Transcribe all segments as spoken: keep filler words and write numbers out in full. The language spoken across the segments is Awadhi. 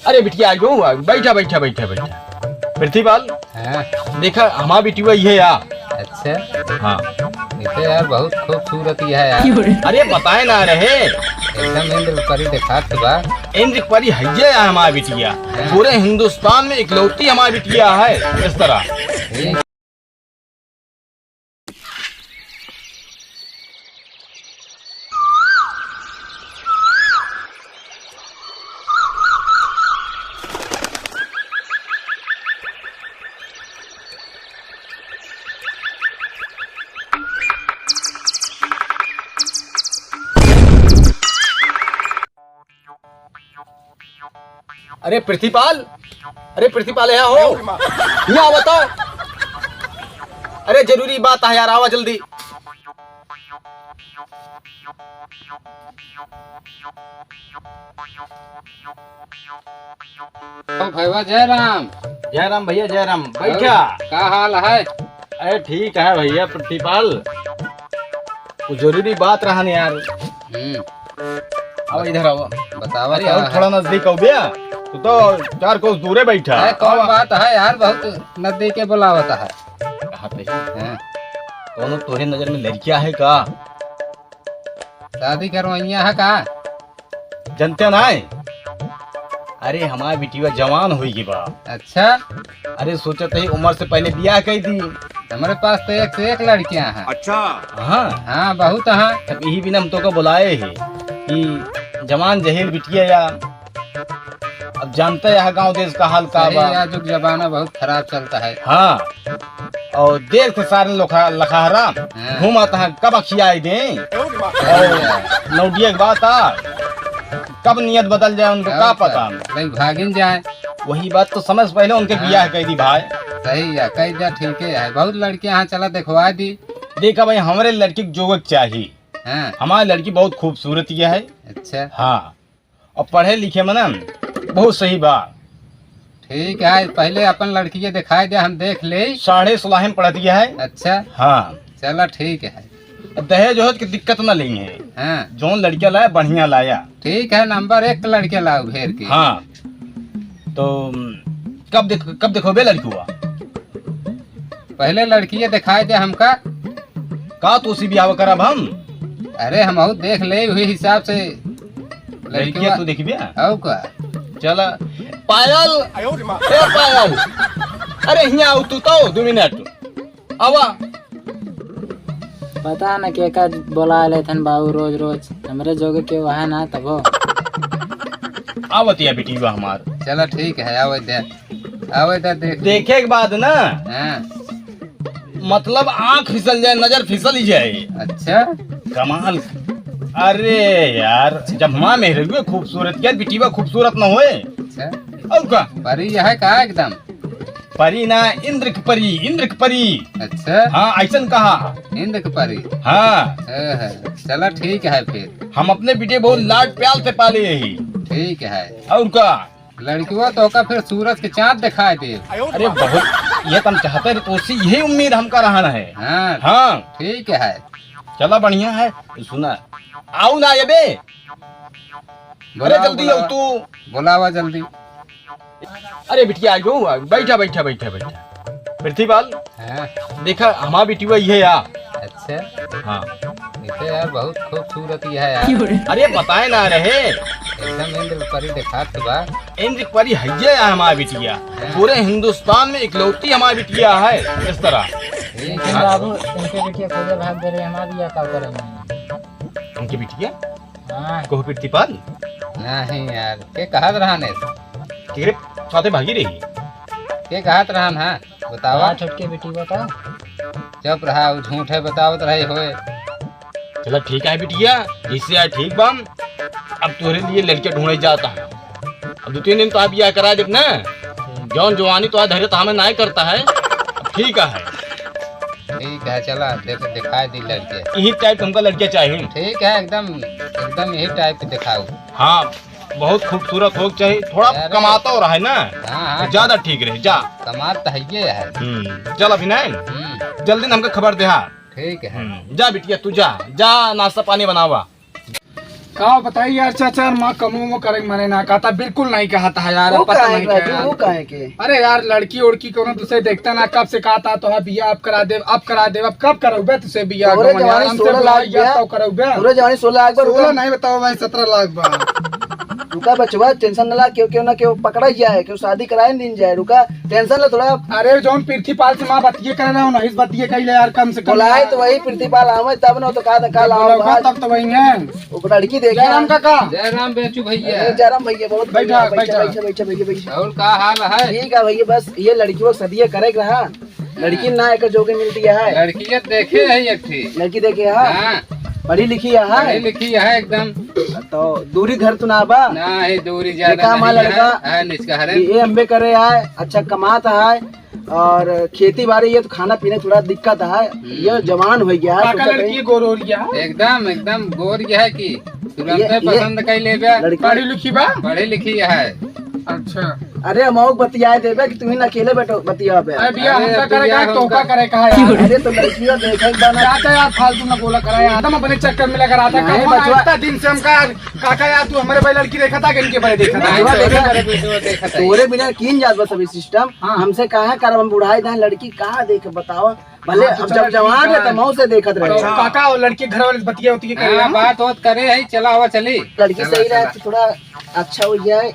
अरे बिटिया, आ जाओ, आ, बैठा, बैठा, बैठा, बैठा। प्रिंसिपल, हाँ। देखा, हमार बिटिया ये है यार। अच्छा। हाँ। ये तो यार बहुत खूबसूरत ये है यार। अरे बताए ना रहे। एकदम इंद्र परी देखात बा। इंद्र परी है ये यार हमार बिटिया। हाँ। पूरे हिंदुस्तान में इकलौती हमार बिटिया है इस तरह। ठीक। अरे प्रिंसिपल, अरे प्रिंसिपल, यहाँ हो, यहाँ बताओ। अरे जरूरी बात है यार, आवा जल्दी। ओ भैया, जय राम। जय राम भैया, जय राम। बैठा। और का हाल है? अरे ठीक है भैया प्रिंसिपल, कुछ जरूरी बात रहन यार। हम्म। अब इधर आओ। बतावा अरे का और है? थोड़ा नजदीक आओ भैया, तू तो चार कोस दूरे बैठा। अरे कौन आवा। बात है यार, बहुत नजदीक के बुलावत है। कहा थे? हाँ। कौनो तोरे नजर में लड़किया है का? शादी करवाइया है का? जनते नाय? अरे हमार बिटिया जवान होई गई बा। अच्छा। अरे सोचत ही उम्र से पहले बियाह कर दी। हमारे पास तो एक से एक लड़कियां हैं। अच्छा। हाँ। हाँ, बहुत हैं। तब यही बिना हम तो को बुलाए हैं कि जवान जहील बिटिया या, अब जानते हैं गांव देश का हाल का अरे बा। यार, जुग जमाना बहुत खराब चलता है। हाँ। और देर से सारे लोग लखहरा हाँ। घूमत हैं, कब खियाई दे। और लौटिया के बात आ, कब नियत बदल जाए उनको का और पता। भाई भागिन जाए। वही बात तो समय से पहले उनके हाँ। बियाह कर दी भाई। सही है, कह दिया, ठीक है। बहुत लड़के यहाँ चला देखवा दी। देखा भाई, हमारे लड़की के जोगक चाहिए। हाँ। हमारी लड़की बहुत खूबसूरत ये है। अच्छा। हाँ। और पढ़े लिखे में ना बहुत सही बा। ठीक है, पहले अपन लड़किया दिखाई दे, हम देख ले। साढ़े सोलह में पढ़त गया है। अच्छा। हाँ। चला ठीक है। अब दहेज वहेज की दिक्कत ना लेंगे। हाँ। जौन लड़किया लाया, बढ़िया लाया। ठीक है, नंबर एक लड़के लाओ घेर के। हाँ। तो कब देख, कब देखोबे लड़कुआ? पहले लड़किया दिखाई दे हमका। का तो उसी बियाह करब हम? अरे हम देख ले वही हिसाब से लड़किया लड़किया। तू देखबे? और का? चला। पायल, ए पायल, अरे हियाँ आओ तू तो दो मिनट। आवा। पता न के का बोला लेथन बाबू रोज रोज, हमरे जोगे के वह ना तबो। आवत या बेटी बा हमार। चला ठीक है, आवे दे, आवे दे देख। देखे के बाद ना, हाँ। मतलब आँख फिसल जाए, नजर फिसल ही जाए। अच्छा। कमाल। अरे यार, जब हमार मेहररुए खूबसूरत, यार बिटिया खूबसूरत न होए। अच्छा। और का? परी यह का एकदम? परी ना, इंद्र की परी, इंद्र की परी। अच्छा। हाँ, ऐसन कहा। इंद्र की परी। हाँ। हाँ, हाँ। चला ठीक है फिर। हम अपने बिटिया बहुत लाड प्यार से पाले यही। ठीक है। और का? लड़कियों तो का फिर सूरज के चाँद दिखाई दे। अरे बहुत, ये तो हम चाहते रहे, तो उसी यही उम्मीद हमका रहन है। हाँ। हाँ। ठीक है। चला बढ़िया है। सुना, आओ ना ये बे। अरे बुलाओ, जल्दी आओ बुलाओ। तू। बुलावा जल्दी। अरे बिटिया, आ जाओ, आ, बैठा, बैठा, बैठा, बैठा। प्रिंसिपल, हाँ। देखा, हमार बिटिया ये है यार। अच्छा। हाँ। ये तो यार बहुत खूबसूरत ये है यार। अरे बताए ना रहे। एकदम इंद्र परी देखात बा। इंद्र परी है ये यार हमार बिटिया। हाँ। पूरे हिंदुस्तान में इकलौती हमार बिटिया है इस तरह। ठीक है हाँ। बाबू, इनके बिटिया खोजे भाग दे रहे, हमार बियाह का करेंगे? इनके बिटिया? हाँ। कहो प्रिंसिपल? नहीं यार, के कहत रहन है? केकरे साथे भागी रही? के कहत रहन है? बतावा। हाँ, छोटके बेटी बता। चुप रहा, वो झूठे बतावत रहे होए। चला ठीक है बिटिया, जैसे आए ठीक बा। अब तोहरे लिए लड़के ढूंढे जाता है। अब दो तीन दिन तो आप बियाह करा देब ना। जौन जवानी तो आज धैर्य तो हमें नाय करता है। अब ठीक है। ठीक है, चला, देख, दिखाई दी लड़के। यही टाइप हमका लड़के चाहिए। ठीक है, एकदम, एकदम यही टाइप के दिखाओ। हाँ, बहुत खूबसूरत हो चाहिए, थोड़ा अरे। कमाता हो रहा है ना, हाँ, हाँ। तो ज्यादा ठीक रहे, जा। कमात तो है ये है। हम्म, चल अभी नहीं, हम्म। जल्दी ना हमका खबर दे, हाँ। ठीक है। हम्म, जा बिटिया, तू जा, जा नाश्ता पानी बनावा। का बताई यार चाचा, माँ कमो उमो करे के मने ना कहता, बिल्कुल नहीं कहता है यार, वो पता काहे नहीं के क्या राजू, यार। वो काहे के? अरे यार, लड़की उड़की कोनो दूसरे देखता ना, कब से कहता तो है, बिया अब करा दे, अब करा दे, अब कब करौबे तुसे बिया तोरे गवन यार, जवानी हमसे सोलह बुलाई लाख यार, बा। तो करौबे। तोरे जवानी सोलह लाख बा, सोलह रुका। नहीं बताओ भाई, सत्रह लाख बा। रुका बचवा, टेंशन ना ला, क्यों, क्यों ना क्यों पकड़ा गया है, क्यों शादी कराए नहीं जाए, रुका, टेंशन ला थोड़ा। अरे जौन पृथ्वीपाल से माँ बतिये करे ना, नहीं बतिये कइले यार, कम से कम बोलाए यार। तो वही पृथ्वीपाल आवे तब ना, तो का, का जब लाओ बोलौबा बात। तब तो वही है। वो लड़की देखे जयराम ना। काका। जयराम बेचू भैया। अरे जयराम भैया, बहुत बैठा, बढ़िया, बैठा, बैठा। बैठा, बैठा भैया, बैठा। और का हाल है? ठीक है भैया, बस ये लड़की को सदिया करे के रहा, लड़की ना एक जोगे मिलती है। लड़की ये देखे है एक ठी। लड़की देखे है? हाँ। पढ़ी लिखी है? पढ़ी लिखी है एकदम। तो दूरी घर तो ना बा? ना, ये दूरी ज्यादा देखा हमारा नहीं है। लड़का हाँ, निचका हरे। बीए एमबीए करे है, अच्छा कमात है, और खेती बाड़ी ये तो खाना पीने थोड़ा दिक्कत है। हम्म। ये जवान हो गया है, काका सोचा लड़की कहीं गोर हो गया है? एकदम, एकदम गोर गया है कि तुरंत ये, ये पसंद कर लेबे। लड़की पढ़ी लिखी बा? पढ़ी लिखी है। अच्छा। अरे हम और बतियाए देबे कि तू ही ना अकेले बैठो बतियाबे। अरे भैया, अरे हमका करे भैया, का है, तोहका हमका करे का है यार? अरे तो लड़कियों देखे एक बार ना। जाता यार, फालतू ना बोला करा यार। तुम अपने चक्कर में लगा रहा था। नहीं, कहाँ बचवा। इतना दिन से हमका काका यार, तू हमारे भाई लड़की देखा था कि इनके भाई देखा था? नहीं, बचवा तोरे देखा। मेरे बेटवा देखा था। तोरे बिना कीन जात बस अभी सिस्टम। हाँ। हमसे काहे करब, हम बुढ़ाई दाएं लड़की कहाँ देखे बताओ? भले हाँ, तो अब चला जब जवान ठीक है, है। तो मौत से देखत रहे। अच्छा। काका और लड़की घर वाले से बतिया होती है, हाँ, करिए। बात होत करे है, चला हुआ चली। लड़की चला, सही रहे चला। तो थोड़ा अच्छा हो जाए।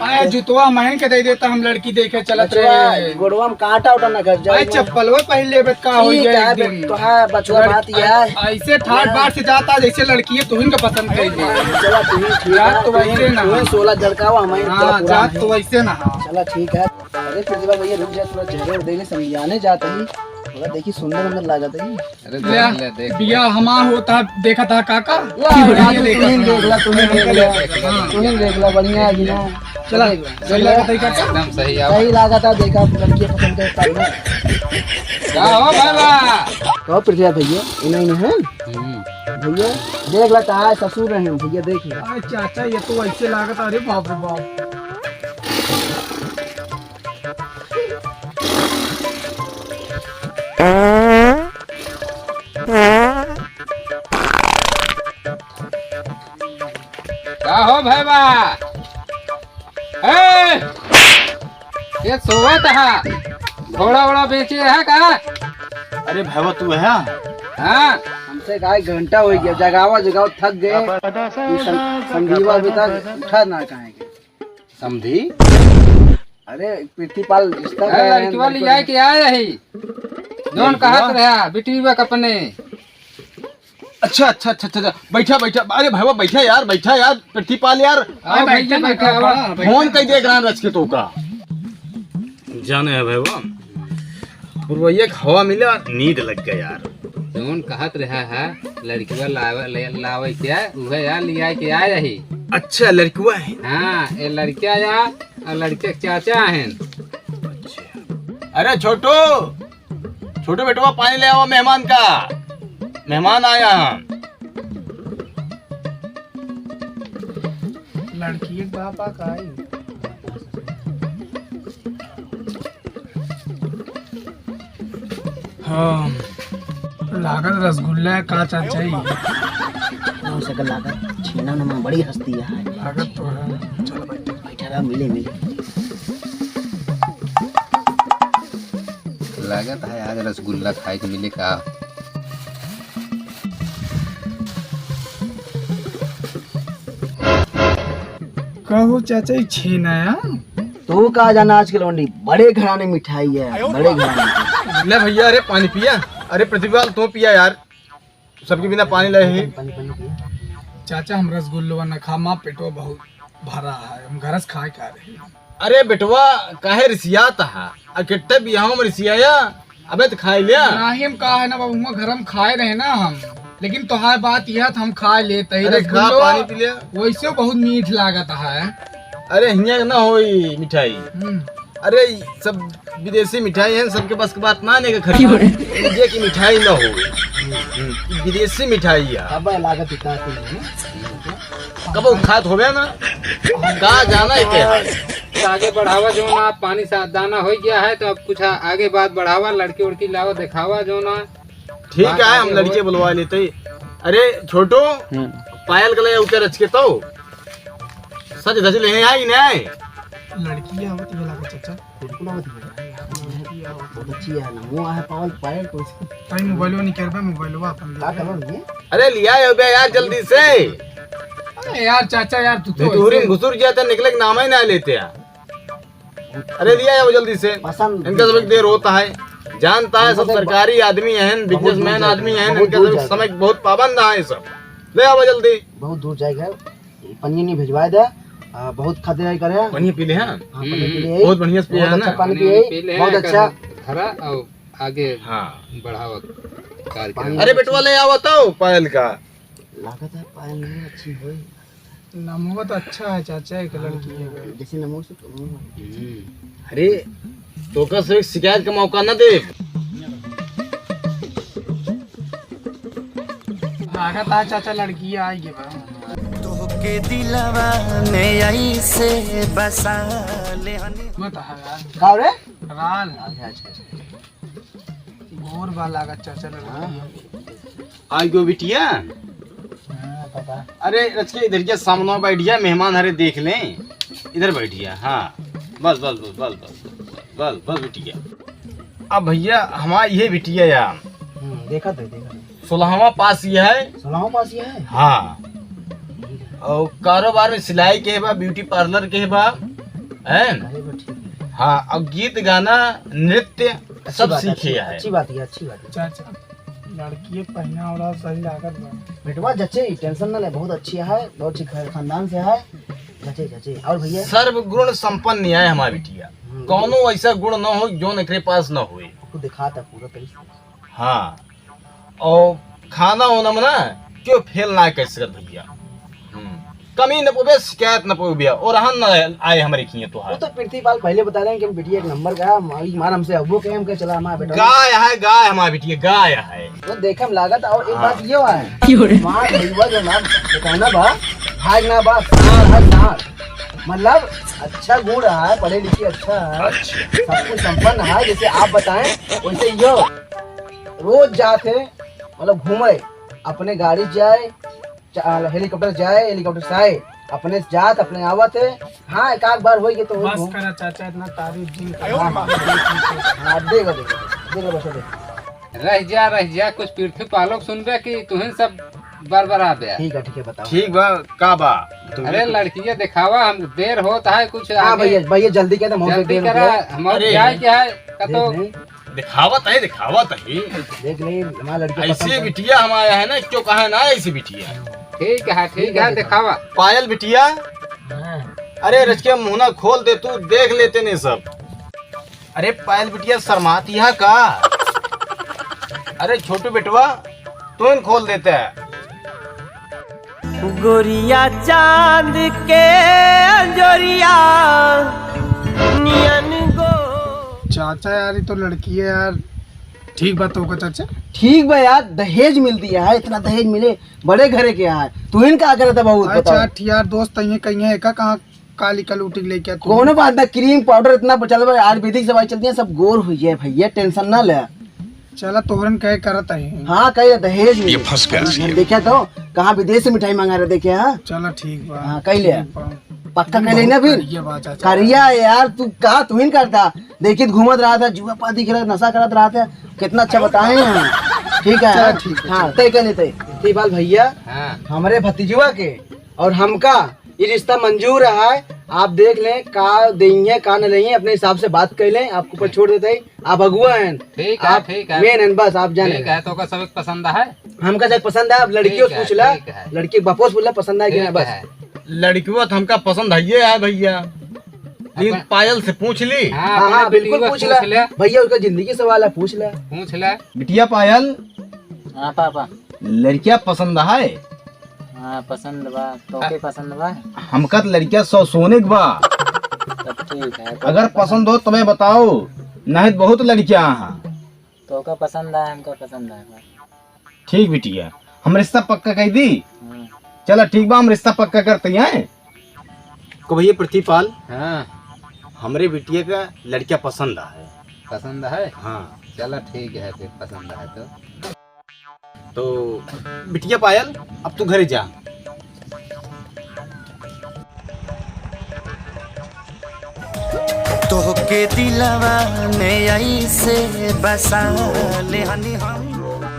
आए जुतवा महन के दे देता, हम लड़की देखे चलत बचवा, रहे। गोड़वा में कांटा उटा न कर जाए। आए चप्पलवा पहन लेबे त का हो ठीक जाए है, एक दिन। तो हाँ, बचवा लड़-, बात यह है। ऐसे ठाट बाट से जाता जैसे लड़की है, तुहिन का पसंद कर दे। चला, तुहिन ठीक जात है, तो वैसे तुहिन, ना। तुहिन सोलह लड़का हो, हमारे हाँ, थोड़ा जात है। तो वैसे ना। चला, ठीक है। अरे, प्रतिभा भैया, रुक जा, थोड़ा चेहरे उहरे समझाने जात ही। थोड़ा देखी, सुंदर उंदर लागत ही। अरे ले, देख ले, देख ले। बिया हमार होता, देखा था काका? वाह, राजू, ये देखा तुम ही था। देख ला, तुम ही देख ला। हाँ। तुम ही देख ला, बढ़िया है कि ना? चला, देख ला। सही लागत है काका? एकदम सही है। सही लागत है, देखा, लड़की पसंद करता है ना। का हो भला? कहो पृथ्वी भैया, इन्हें, इन्हें है? हम्म। भैया, देख ला, कहा है, ससुर रहे हैं, भैया, देख ला। अरे चाचा, ये तो ऐसे लागत है, अरे बाप रे बाप। का हो भैया? ए! ये सोवत है? घोड़ा वोड़ा बेचे है का? अरे भैया, तू है? हाँ। हमसे का एक घंटा हो गया, जगावा, जगावा, थक गए। ये सं-, संगीवा अभी तक उठा ना कहाँ के। समधी? अरे, पृथ्वीपाल रिश्ता अरे, का है, लड़किवा लड़किवा लिया के आए रही। जौन कहत रहा, बिटिया के अपने। अच्छा, अच्छा, अच्छा, अच्छा, अच्छा। बैठा, बैठा। अरे भैया, बैठा यार, बैठा यार, पृथ्वीपाल यार। आओ, बैठा, बैठा, बैठा, आओ। बैठा। फोन कई दे एकरान रच के तोका। जाने है भैया, पुरवैया के हवा मिला, नींद लग गया यार। जौन कहत रहा है, लड़किवा लावे, ले, लावे के, उहे यार लिया के आए रही। अच्छा, लड़किवा है? हाँ, ये लड़किया यार, और लड़के के चाचा हैं। अच्छा। अरे छोटू, छोटू बेटवा पानी ले आवा मेहमान का, मेहमान आया हम। लड़की एक बाप आ का आई। हाँ। लागत रसगुल्ला है, का चाचा ही? हो सके लागत छेना नमा बड़ी हस्ती है। लागत तो है। चलो बैठ। बैठा रहा, मिले, मिले। लागत है आज रसगुल्ला खाए के मिले का। कहो चाचा, ई छेना है? तू का जाना आजकल मंडी बड़े घराने मिठाई है, बड़े घराने। ले भैया, अरे पानी पिया। अरे प्रतिभा, तू पिया यार, सबके बिना पानी लाए ही। पानी, पानी पिया। चाचा, हम रसगुल्लवा न खा, माँ पेटवा बहुत भरा है, हम घर से खाए का रहे। अरे बेटवा, काहे रिसियात हा? आ किट्टे बियाह में रिसियाया? अबे तो खाए लिया। नाही, हम का है ना बाबू, हुआं घर में खाए रहे ना हम, लेकिन तोहार बात यह था, हम खा लेते ही अरे खा, रसगुल्लो, पानी पी लिया। वैसे बहुत मीठ लागत है। अरे हियां ना होई मिठाई। हम्म। अरे ई सब विदेशी मिठाई है, सबके बस की बात ना, नहीं खरीद। इंडिया की मिठाई ना हो। हम्म, विदेशी मिठाई है। अब लागत इतना आती है। कब वो खात होवे ना, का जाना है क्या? आगे बढ़ावा जो ना, पानी सा दाना हो गया है, तो अब कुछ आगे बात बढ़ावा, लड़की उड़की लावा, दिखावा जो ना। ठीक बात है, हम आगे लड़के हो। बुलवा लेते हैं। अरे छोटू, हम्म। पायल के ले उतर रच के तो सज धज ले आई ने। लड़की आवत है लगा चाचा। बिल्कुल आवत है। लड़की आवत। बहुत अच्छी है ना, मुँह है पायल, पायल तो इसकी। ताई मोबाइलवा निकरबे, मोबाइलवा अपन का ले। कलर ये? अरे लिया हो बे यार जल्दी से। अरे यार चाचा यार, तू तो धुरी में ऐसे घुसुर जाता, निकले के नाम ही ना लेते यार। अरे लिया हो जल्दी से। पसंद इनका सब एक देर होता है, जानता है, सब हमको तो सरकारी आदमी हैं, बहुत दूर बिजनेसमैन जाके, आदमी हैं, बहुत इनका दूर सब जाके। समय बहुत पाबंद है सब। ले आओ जल्दी। बहुत दूर जाएगा, पनिया नहीं भिजवाए दे। आ, बहुत खातिर करे। पनिया पी ले हैं। हाँ, पनिया पी ले। बहुत बढ़िया से पिया बहुत है अच्छा ना? पानी पनिया पिए, पी ले, बहुत अच्छा। धरा और आगे हाँ। बढ़ावा कार्यक्रम। अरे बेटवा ले आओ तो पायल का। लागत है पायल नहीं अच्छी होई। नमवा तो अच्छा है चाचा, एक लड़की है। हाँ, जैसे नमो से कम है। हम्म। अरे, तोका से एक शिकायत का मौका ना दे। लागत है चाचा, लड़की आई के बा। तोहके दिलवा में ऐसे बसा ले हनी। वो तो है यार। का रे? राल। अच्छा, अच्छा, अच्छा। गोर बा लागत चाचा लड़की। हाँ। आई गो बिटिया। हाँ, पापा। अरे रचके इधर के सामने बैठ जा, मेहमान हरे देख लें। इधर बैठ जा, हाँ। बस, बस, बस, बस, बस, बस, बस, बस बिटिया। अब भैया हमार ये बिटिया या। हम्म, देखा थे, देखा थे। सोलहवाँ पास ये है। सोलहवाँ पास ये है? हाँ। और कारोबार में सिलाई के बा, ब्यूटी पार्लर के बा, हैं? अरे बा, ठीक है। हाँ, और गीत गाना, नृत्य अच्छी सब बात है, सीखे अच्छी, है। अच्छी बात है, अच्छी बात है। चाचा, लड़की पहना ओढ़ा सही लागत बा। बेटवा जचे, टेंशन ना ले, बहुत अच्छी है, बहुत अच्छी घर खानदान से है, जचे, जचे। और भैया? सर्वगुण संपन्न है हमार बिटिया, हम्म। कौनो ऐसा गुण न हो जौन एकरे पास न होए। आपको दिखाता पूरा तरीके से। हाँ, और खाना वाना में ना क्यों फेल ना कर सकत भैया। हम्म, कमी न पोबे, शिकायत न पोबे, और रहन न आए हमरे किए तो वो है। तो पृथ्वीपाल पहले बता रहे हैं कि हम बिटिया एक नंबर का है, हमारी मार हमसे अबो के हम कहे चला हमारा बेटा। गाय है, गाय हमारी बिटिया, गाय है। तो देखे हम लागत, और एक हाँ। बात ये है, क्यों रे? मार भैया जो ना बताना बा, भाग ना बा, सार है सार। मतलब अच्छा गुण है, पढ़े लिखे अच्छा है, अच्छा। सब कुछ संपन्न है, जैसे आप बताएं वैसे यो रोज जाते, मतलब घूमे, अपने गाड़ी जाए, चा-, हेलीकॉप्टर जाए, हेलीकॉप्टर से आए, अपने से जात, अपने आवत है। हाँ, एक आध बार होई के तो होई बस हो। करा चाचा, इतना तारीफ जिन करा। हाँ, हाँ, हाँ, देखो, देखो, देखो, बस देखो। रह जा, रह जा, कुछ पृथ्वी पालोक सुनबे कि तुहिन सब बरबरा बे। ठीक है, ठीक है, बताओ। ठीक बा, का बा? अरे लड़किया दिखावा, हम देर होत है कुछ हाँ आगे। भैया, भैया जल्दी कहते, हम जल्दी देर हो करा, गया। हम अरे। जाए के है, का तो देख नहीं। दिखावत है, दिखावत है। देख ले, हमारा लड़का ऐसे पसंद है। बिटिया हम आया है ना, क्यों कहा ना ऐसे बिटिया। ठीक है, ठीक ठीक है, है, दिखावा। पायल बिटिया। हाँ। अरे रचके मुहना खोल दे तू, देख लेते ने सब। अरे पायल बिटिया शर्मात यह का? अरे छोटू बेटवा, तू इन खोल देते है। गोरिया चांद के अंजोरिया नियन गो। चाचा यार, ये तो लड़की है यार। ठीक बात होगा चाचा। ठीक बा यार, दहेज मिलती है, इतना दहेज मिले, बड़े घरे के है, तू इनका करता बहुत अच्छा, बताओ। ठीक यार, दोस्त ये कहीं है का, कहाँ काली कलूटी लेके तू? कोनो बात ना, क्रीम पाउडर इतना चल बा, आयुर्वेदिक दवाई चलती है, सब गोर हो जाए भैया, टेंशन ना ले। चला तोहरन कहे करत है। हाँ, कहे दहेज में। ये फंस गया। हम देखे तो कहाँ विदेश से मिठाई मंगा रहे, देखे हाँ? चला ठीक बा। हाँ, कह ले। ठीक बा। पक्का कह लेना फिर। करिया बा चाचा। करिया है यार, तू कहा तू ही करता। देखित घूमत रहा था, जुआ पाती खेलत, नशा करत रहा था। कितना अच्छा बताए हैं हम। ठीक है, चला हाँ? ठीक है, हाँ, चला। तय कह लेते। पृथ्वीपाल भैया, हाँ। हमरे भतीजवा के और हमका ये रिश्ता मंजूर है। आप देख लें, का देइहे, का न लेइहे, अपने हिसाब से बात कर लें, आपके ऊपर ठीक। छोड़ देते हैं। आप अगुआ हैं, ठीक है, आप ठीक है। मेन हैं, बस आप जाने। ठीक है, तो का सब पसंद है? हमका सब पसंद है, आप लड़कियों ठीक से है, पूछ ला, ठीक है। लड़की के बापों से पूछ ला, पसंद है कि ठीक ना, बस। है। लड़कियों तो हमका पसंद है, ये है भैया। लेकिन अपन पायल से पूछ ली। हाँ, हाँ, अपने हाँ, बिल्कुल बिटिया पूछ पूछ ला। ले। भैया, उसका जिंदगी सवाल है, पूछ ला। पूछ ले। बिटिया पायल। हाँ पापा। लड़किया पसंद है? हाँ, पसंद बा। तोके पसंद बा? हमका तो लड़किया सौ सोने के बा। तब ठीक है, अगर पसंद हो तो मैं बताओ, नहीं तो बहुत लड़कियां हैं। तोका पसंद आए, हमका पसंद आए बा। ठीक बिटिया, हम रिश्ता पक्का कर दी। हाँ। चला ठीक बा, हम रिश्ता पक्का करते हैं। को भैया प्रतिपाल, हाँ। हमरे बिटिया का लड़किया पसंद है। पसंद है? हाँ। चला ठीक है, फिर पसंद है तो। तो बिटिया पायल, अब तू घरे जा। तोहके दिलवा में ऐसे बसा लेहनी हम।